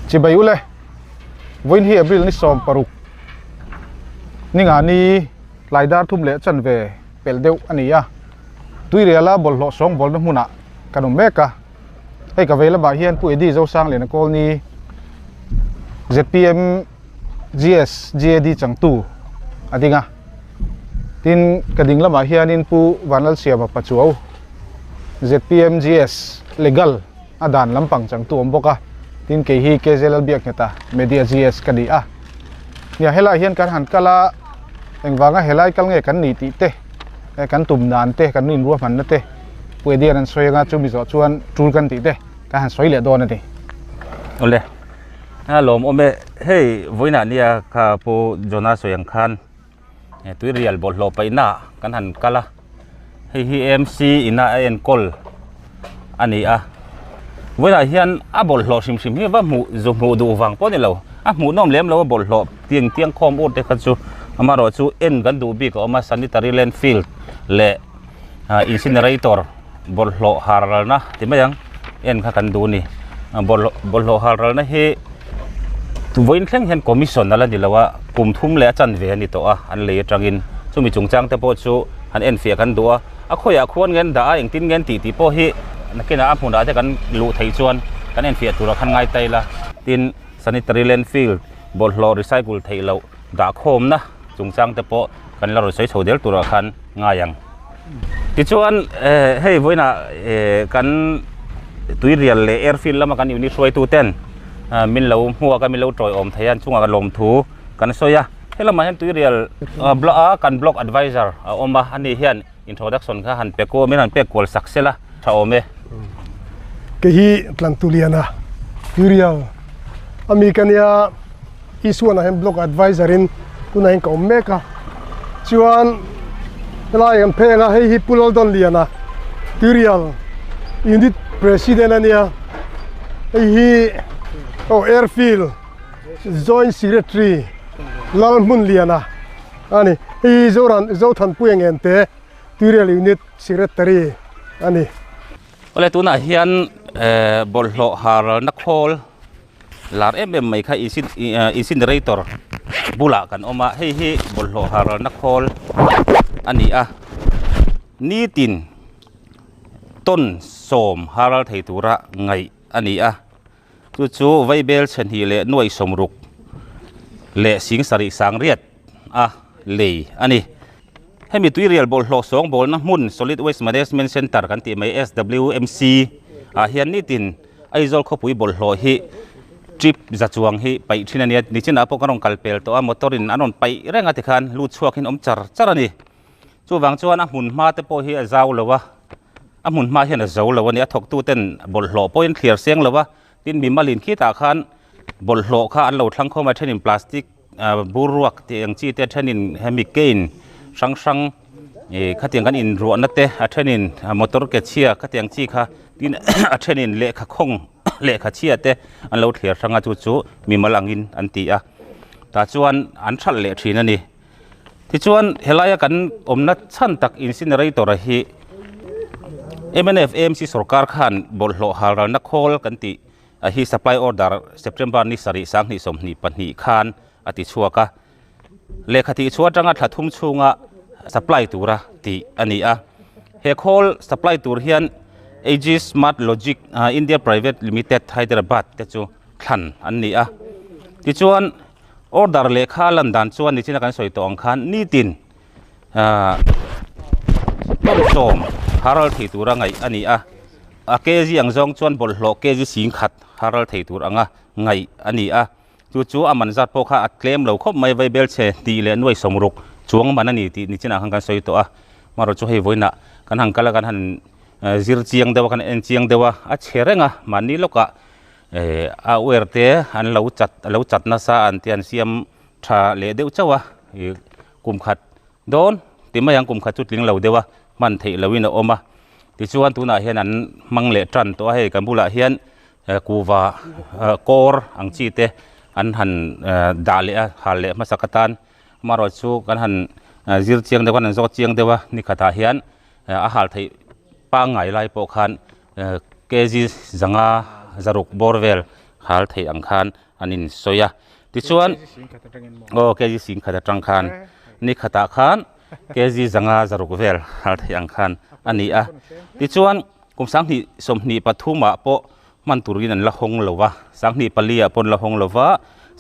Chibai ule, vawiin hi April ni 16 ninga ni tlai dar thum leh chanve pelh deuh a ni a, Tuiriala bawlhhlawh sawngbawlna hmunah kan awm mek a, hei ka vei lamah hian Pu Eddie Zosangliana Kawlni zpm GS GAD changtu a ding a, tin ka ding lamah hianin Pu Vanlalsiama Pachuau zpm GS Legal a dan lampang changtu awm bawk a, tin kei hi KJ Lalbiakngheta Media GS ka ni a. Nia helaiah hian kan han kal a, engvanga helai kal nge kan nih tih te, kan tum dan te, kan inruahmanna te Pu Edian an sawi anga chumi zawh chuan tul kan tih te kan han sawi leh dawn a ni. Awle, a lawmawm e, hei vawiinah nia kha Pu Johna sawi ang khan tuirial bawlhhlawh paihna kan han kal a, hei hi AMC ina a enkawl a ni a, vawiinah hian a bawlhhlawh hrim hrim hi va hmuh zu hmuh duh vang pawh a ni lo, a hmuhnawm lem lo a bawlhhlawh tiang tiang khawm ur te kha chu amaherawhchu en kan duh bik a awm a sanitary landfill leh incinerator bawlhhlawh haralna ti mai ang en kha kan duh a ni bawlhhlawh haralna hi vawiin thleng hian commission a la ni lo a kum thum leh a chanve a ni tawh a an lei atangin chumi chungchang te pawh chu han enfiah kan duh a a khawiah khuan nge an dah a engtin nge an tih tih pawh hi nakinah a hmunah te kan luh theih chuan kan enfiah turah khan ngai ta ila tin sanitary landfill bawlhhlawh recycle theih loh dah khawmna chungchang te pawh kan la rawn sawi chho del turah khan ngai ang. Tichuan hei vawiinah kan tuirial leh airfield lama kan unit hruaitu ten min lo hmuak a min lo tawiawm thei a an chungah lawmthu kan sawi a. He lamah hian tuirial a kan block advisor a awm a ani hian introduction kha han pe kual min han pek kual sak sela tha awm e. Kei hi Tlantuliana tuirial ami ka nia. Isuan ah hian block advisor in tunah hian ka awm mek a chuan helai kan pheng a hei hi Pu Laldonliana Tuirial unit president a nia hei hi aw airfield joint secretary Lalhmunliana a ni hei hi Zoran Zothanpuia Ngente Tuirial unit secretary a ni. Awle tunah hian bawlhhlawh haralna khawl lar em em mai kha incinerator bulah kan awm a hei hi bawlhhlawh haralna khawl a ni a nitin tawn sawm haral thei tura ngaih a ni a chu chu vaibel chhe hnih leh nuaih sawmruk leh sing sarih sang riat a lei a ni hemi tuirial bawlhhlawh sawng bawlna hmun solid waste management centre kan tih mai S_W_M_C ah hian nitin Aizawl khawpui bawlhhlawh hi trip za chuang hi paih thin a nia nichinah pawh kan rawn kal pel tawh a motor in an rawn paih reng a tikhan lut chhuak in awm char char a ni chuvang chuan a hmun hma te pawh hi a zau lo a a hmun hma hian a zo lo a ni a thawk tu ten bawlhhlawh pawhin thliar seng lo a tin mimal in khitah khan bawlhhlawh kha an lo thlang khawm a thenin plastic bur ruak tih ang chi te a thenin hemi cane hrang hrang ih khatiang kan inruahna te a thenin motor ke chhia khatiang chi kha tin a thenin lehkha khawng lehkha chhia te an lo thliar hrang a chu chu mimal angin an ti a tah chuan an hralh leh thin a ni tichuan helaia kan awmna chhan tak incinerator a hi mnf amc sawrkar khan bawlhhlawh halralna khawl kan tih. A hi supply order September ni sarih sanghnih 22 khan a ti chhuak a, lehkha tih chhuah atanga thla thum chhunga supply tura tih a ni a. He khawl supply tur hian Aegis Smart Logic India Private Limited Hyderabad te chu thlan an ni a. Tichuan order lehkha lan dan chuan nichina kan sawi tawh ang khan nitin tawm sawm haral thei tura ngaih a ni a. A kg ang zawng chuan bawlhhlawh kg sing khat haral thei tur anga ngaih a ni a, chu chu a man zat pawh kha a tlem lo khawp mai vaibel chhe tih leh nuai sawmruk chuang man a ni tih nichinah khan kan sawi tawh a, marawh chu hei vawiinah kan han kal a kan han zir chiang deuh a kan en chiang deuh a, a chhe reng a mahni lawkah a uar te an lo chat a lo chat nasa an tia an siam tha leh deuh chauh a ih kum khat dawn ti mai ang kum khat chu tling lo deuh a hman theih lohin a awm a tichuan tunah hian an hmang leh tan tawh a hei kan bulah hian kuhva kawr ang chi te an han dah leh a hal leh hmasak atan amaherawh chu kan han zir chiang deuh a kan han zawt chiang deuh a ni khatah hian a hal theih pangngai lai pawh khan kg zanga zaruk bawr vel. hal thei ang khan an in sawi a tichuan aw kg sing khat atang khan ni khatah khan kg zanga zaruk vel hal thei ang khan a ni a tichuan kum sanghnih sawmhnih pathumah pawh hman turin an la hawng lo va sanghnih pali ah pawh an la hawng lo va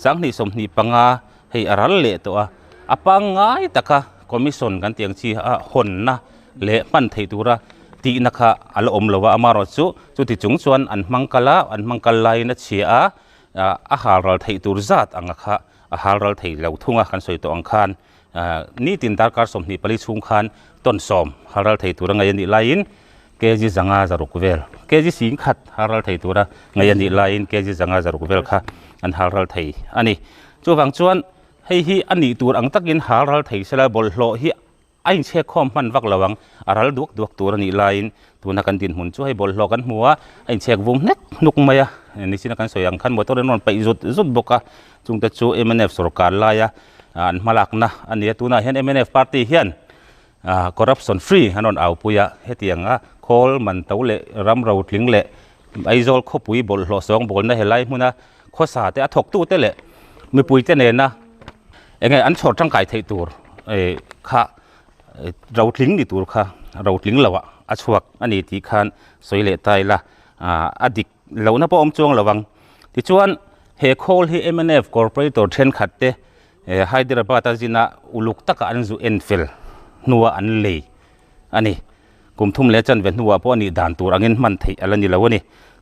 sanghnih sawmhnih panga hei a ral leh tawh a a pangngai taka commission kan tih ang chi a hawnna leh hman theih tura tihna kha a la awm lo va amaherawh chu chuti chung chuan an hmang kal a an hmang kal laiin a chhia a a hal ral theih tur zat anga kha a hal ral thei lo thung a kan sawi tawh ang khan nitin darkar 24 chhung khan tawn sawm hal ral thei tura ngaih a nih laiin kg zanga zaruk vel kg sing khat hal ral thei tura ngaih a nih laiin kg zanga zaruk vel kha an hal ral thei a ni chuvang chuan hei hi a nih tur ang takin hal ral thei sela bawlhhlawh hi A inchhek khawm hman vak lo ang, a ral duak duak tur a nih laiin tuna kan dinhmun chu hei bawlhhlawh kan hmu a, a inchhek vum hnek hnuk mai a, nichina kan sawi ang khan motor in rawn paih zut zut bawk a, chungte chu mnf sorkar laia an hmalakna a ni a, tunah hian mnf party hian corruption free an rawn aupui a, hetiang a khawl man to leh ram rotling leh Aizawl khawpui bawlhhlawh sawngbawlna helai hmuna khawsa te a thawktute leh mipuite nena enge an chhawr tangkai theih tur kha rotling ni tur kha rotling loah a chhuak a ni tih khan sawi leh ta ila a dik lohna pawh awm chuang lo ang. Tichuan he khawl hi mnf corporator thenkhat te Hyderabad a zina uluk taka an zu en fel hnua an lei a ni. Kum thum leh chanve hnuah pawh a nih dan tur angin hman theih a la ni lo a ni.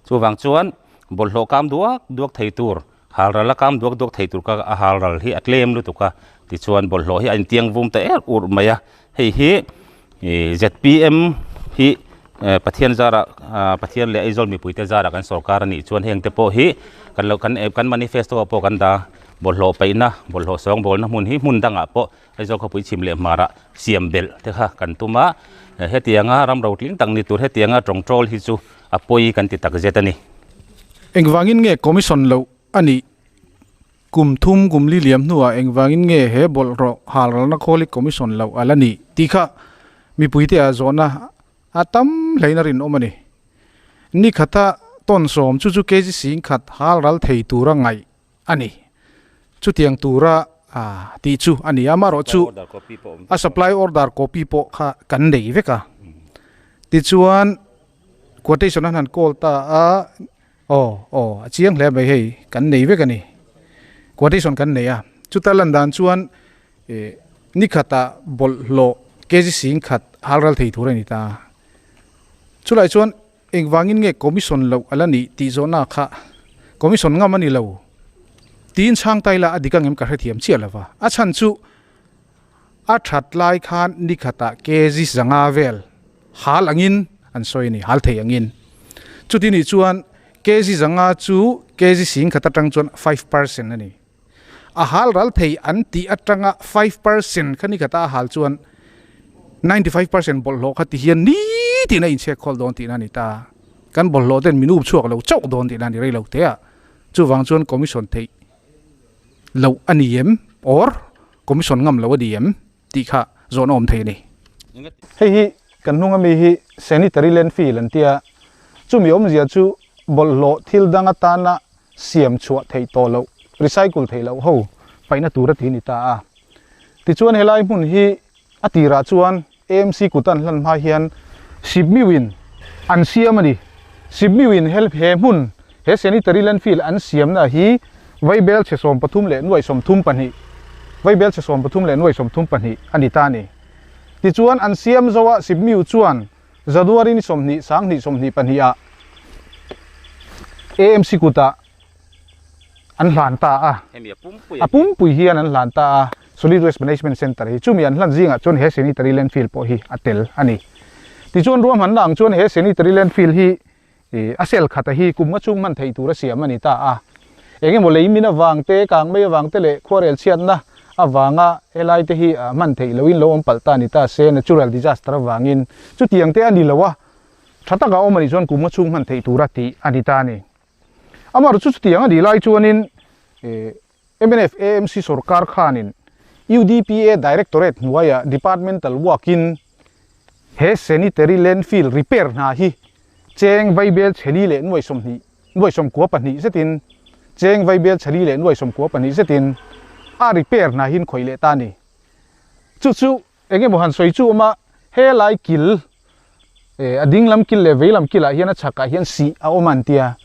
Chuvang chuan bawlhhlawh kam duak duak thei tur, halral a kam duak duak thei tur kha a halral hi a tlem lutuk a, tichuan bawlhhlawh hi a intiang vum ta er urh mai a. Hei hi zpm hi Pathian zarah Pathian leh Aizawl mipuite zarah kan sorkar a nih chuan heng te pawh hi kan lo kan kan manifesto ah pawh kan dah bawlhhlawh paihna, bawlhhlawh sawngbawlna hmun hi hmun dangah pawh Aizawl khawpui chhim leh hmarah siam belh te kha kan tum a, hetianga ram rotling tak ni tur hetianga tawngtawl hi chu a pawi kan ti tak zet a ni. Engvangin nge commission loh a nih? Kum thum kum li liam hnuah engvangin nge he bawlhrawh halralna khawl hi commission loh a la nih tih kha mipuite ah zawhna a tam hlein a rinawm a ni. Ni khata tawn sawm chu chu kg sing khat halral thei tura ngaih a ni. Chutiang tura tih chu a ni a, amaherawh chu a supply order copy pawh kha kan nei vek a. Tichuan quotation an han call ta a, aw aw a chiang hle mai hei kan nei vek a ni. Quotation kan nei a, chuta lan dan chuan ni khatah bawlhhlawh kg sing khat halral thei tur a ni ta. Chulai chuan Engvangin nge commission loh a la nih tih zawhna kha commission ngam a ni lo tiin chhang tai la a dik angem ka hrethiam chiah lo va. A chhan chu a that lai khan ni khatah kg zanga vel hal angin an sawi a ni, hal thei angin. Chuti nih chuan kg zanga chu kg sing khat atang chuan 5% a ni. A hal ral thei an tih atanga 5% kha ni khata a hal chuan 95% bawlhhlawh kha ti hian ni tiin a inchhek khawl dawn tihna a ni ta. Kan bawlhhlawh ten min up chhuak lo chauh dawn tihna a ni rei lo te a. Chuvang chuan commission theih loh a ni em or commission ngam loh a ni em tih kha zawhna awm thei a ni. Hei hi kan hnung ami hi sanitary landfill an tia, chumi awmzia chu bawlhhlawh thil dang atana siam chhuah theih tawh loh, recycle theih loh ho paihna tur a ti ni ta a. Tichuan helai hmun hi a tirah chuan AMC kut an hlan hma hian Sipmiuin an siam a ni. Sipmiuin he hmun, he sanitary landfill an siamna hi Vaibel chhe 33 leh nuai 32, Vaibel chhe 33 leh nuai 32 a ni ta a ni. Tichuan an siam zo a Sipmiu chuan January ni 20 20 22 ah AMC kutah an hlan ta a, a pumpui hian an hlan ta a, Solid Waste Management Centre hi chumi an hlan zingah chuan he sanitary landfill pawh hi a tel a ni. Tichuan ruahmanna ang chuan he sanitary landfill hi a cell khata hi kum nga chhung hman theih tur a siam a ni ta a. Eng emaw lei min avang te, kang mai avang te leh khuarel chhiatna avanga helai te hi hman theih loin lo awm palh ta a ni ta se, natural disaster avangin chutiang te a ni lo a, tha taka awm a nih chuan kum nga chhung hman theih tura tih a ni ta a ni. Amaherawhchu chu chutiang a nih lai chuanin mnf AMC sorkar khanin UDPA Directorate hnuaiah Departmental work-in he sanitary landfill repair hna hi cheng vaibel chheli leh nuai 20 nuai 92 zetin Cheng vaibel chhali leh nuai sawmkua pahnih zetin a repair hna hin khawih leh ta a ni. Chu chu eng emaw han sawi chu awm a, helai kil eh a ding lam kil leh vei lam kilah hian a chhakah hian sih a awm a an tia.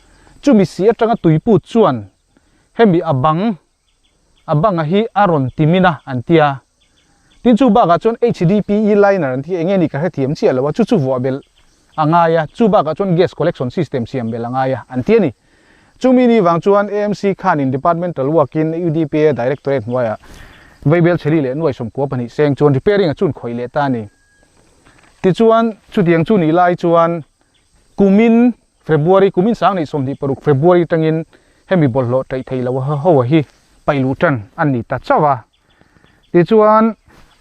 Chumi sih atanga tuiput chuan hemi a bang a banga hi a rawn ti min a an tia. Tin chu bakah chuan HDPE liner an ti eng nge ni ka hrethiam chiah lo a, chu chu vuah belh a ngai a, chu bakah chuan gas collection system siam belh a ngai a an ti a ni. Chumi ni vang chuan AMC khanin departmental work in UDPA directorate hnuaiah Vaibel Chheli leh Nuai Sawmkua pahnih seng chuan repairing a chun khawih leh ta a ni. Tichuan chutiang chu nih lai chuan kumin February kumin sang nih 26 February atangin hemi bawlhhlawh taih theih loh ho hi paih luh tan a ni ta chauh a. Tichuan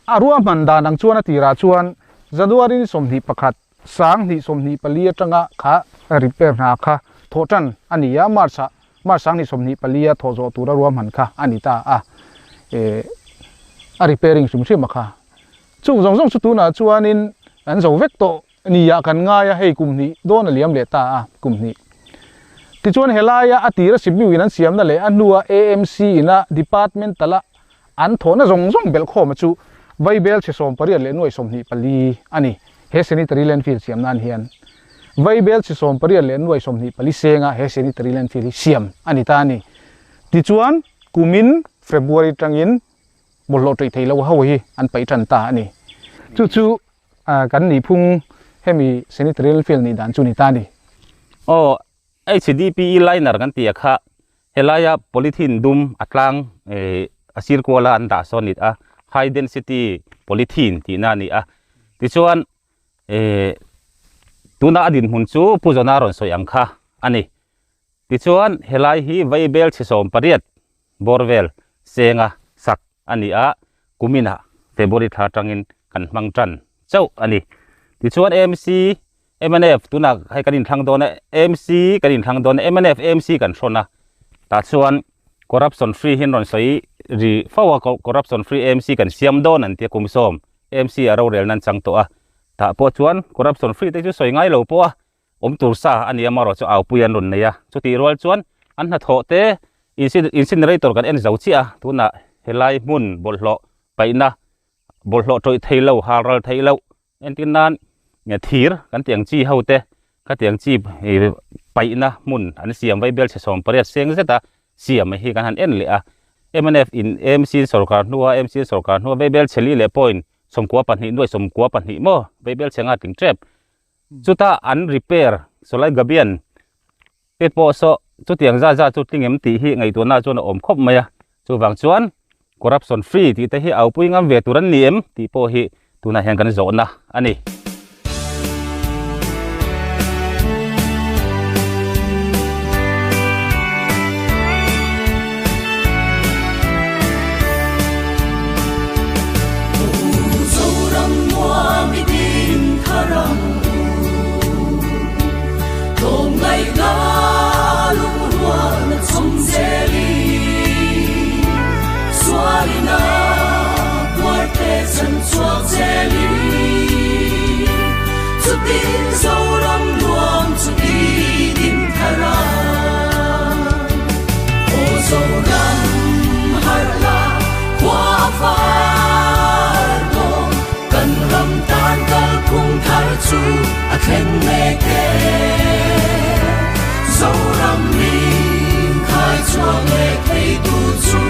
a ruahman dan ang chuan a tirah chuan January ni 21 sang hnih 24 atanga kha repair hna kha thawh tan a ni a, March ah March sang hnih 24 a thawh zawh tura ruahman kha a ni ta a, eh a repairing hrim hrim a kha. Chung zawng zawng chu tunah chuanin an zo vek tawh nia kan ngai a, hei kum hnih dawn a liam leh ta a, kum hnih. Tichuan helaia a tira Sipmiu in an siamna leh a hnua AMC ina departmental a an thawhna zawng zawng belh khawma chu Vaibel chhe 80 leh nuai 24 a ni. He sanitary landfill siam nan hian Vaibel chhe 80 leh nuai 24 senga he sanitary landfill hi siam a ni ta a ni. Tichuan kumin February tangin bawlhhlawh ṭeih thei lo ho hi an paih ṭan ta a ni. Chu chu kan nihphung hemi sanitary landfill nih dan chu ni ta a ni. Aw, HDPE liner kan tih a kha helaia polythene dum a tlang a sir kuala an dah sawn nit a, high density polythene tihna a ni a. Tichuan tuna a dinhmun chu Pu Zawna rawn sawi ang kha a ni. Tichuan helai hi Vaibel chhe 80 bawr vel senga sak a ni a, kuminah February thla atangin kan hmang tan chauh a ni. Tichuan AMC mnf tunah hei kan inthlang dawn a, AMC kan inthlang dawn a, mnf AMC kan hrawn a, tah chuan corruption free hi an rawn sawi ri fo a, corruption free AMC kan siam dawn an ti a, kum sawm AMC a rorel nan chang tawh a, tah pawh chuan corruption free te chu sawi ngai lo pawh a, awm tur sa a ni a, amaherawhchu chu aupui an rawn nei a, chutih rual chuan an hnathawh te incinerator kan en zo chiah a, tunah helai hmun bawlhhlawh paihna bawlhhlawh tawih thei lo hal ral theih loh Entir nan thir kan tih ang chi ho te ka tih ang chi paihna hmun an siam vai bel chhe 80 seng zet a siam hi kan han en leh a mnf in AMC sorkar hnua AMC sorkar hnua vai bel chhe li leh point 92 nuai 92 maw vai bel chhe nga tling tep chuta an repair sawlai gabian te pawh saw chutiang zat zat chu tling em tih hi ngaihtuahna chuan a awm khawp mai a chuvang chuan corruption free tih te hi au pui ngam ve tur an ni em tih pawh hi tunah hian kan zawhna a ni. Chu a thleng mek e Zoram min khai chhuak leh thei tu chu.